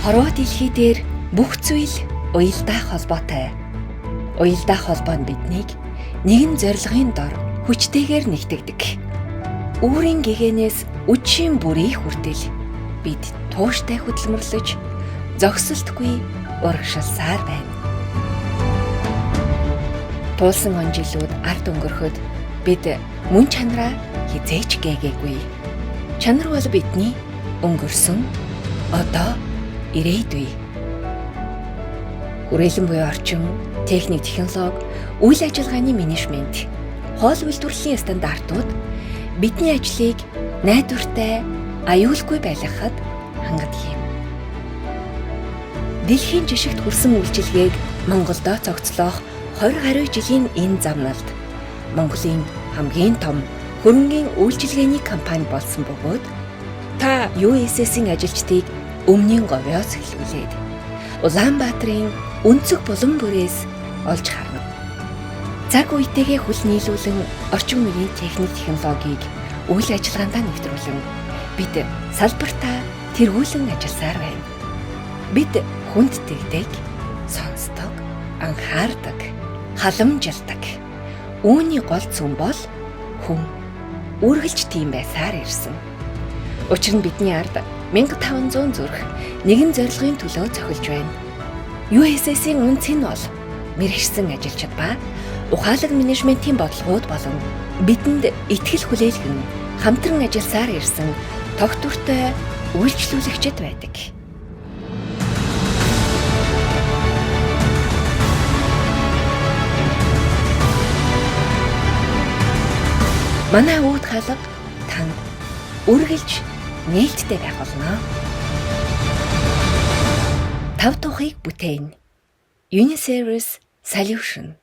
Хорвоо дэлхий дээр бүх зүйл уялдаа холбоотой. Уялдаа холбоо нь биднийг нэгэн зорилгын дор хүчтэйгээр нэгтгэдэг. Үүрийн гэгээнээс үдшийн бүрийг хүртэл бид тууштай хөдөлмөрлөж, зогсолтгүй урагшилсаар байна. Туулсан он жилүүд ард өнгөрөхөд бид мөн чанараа хэзээ ч гээгээгүй. Чанар бол бидний өнгөрсөн, одоо, ирээдүй. Хүрээлэн буюу орчин, техник технологи, үйл ажиллагааны менежмент, хоол үйлдвэрлэлийн стандартууд бидний ажлыг найдвартай, аюулгүй байлгахад хангадаг юм. Дэлхийн жишгт хүрсэн үйлчилгээг Монголдо цогцлоох 20 гаруй жилийн энэ замналд Монголын хамгийн том хөрөнгийн үйлчилгээний компани болсон бөгөөд та USS-ийн ажилчдыг өмнгийн говьоос эхлүүлээд Улаанбаатарын өнцөг булан бүрээс олж харна. Цаг үетэйгээ хөл нийлүүлэн орчин үеийн техник технологиг үйл ажиллагаандаа нэвтрүүлэн бид салбартаа тэргүүлэн ажилласаар байна. Бид хүндтгэдэг, сонсдог, анхаардаг, халамжилдаг. Үүний гол цөм бол хүн. Үргэлж тийм байсаар ирсэн. Учир нь бидний ард 1500 зүрх нэгэн зорилгын төлөө цохилж байна. USS-ийн үнц нь бол мэргэшсэн ажилчид ба ухаалаг менежментийн бодлогууд болон бидэнд итгэл хүлээлгэн хамтран ажилласаар ирсэн тогтвортой үйлчлүүлэгчид байдаг. Манай үүд хаалга танд үргэлж нээлттэй байх болно. Тав тухыг бүтээн. Uniservice Solution.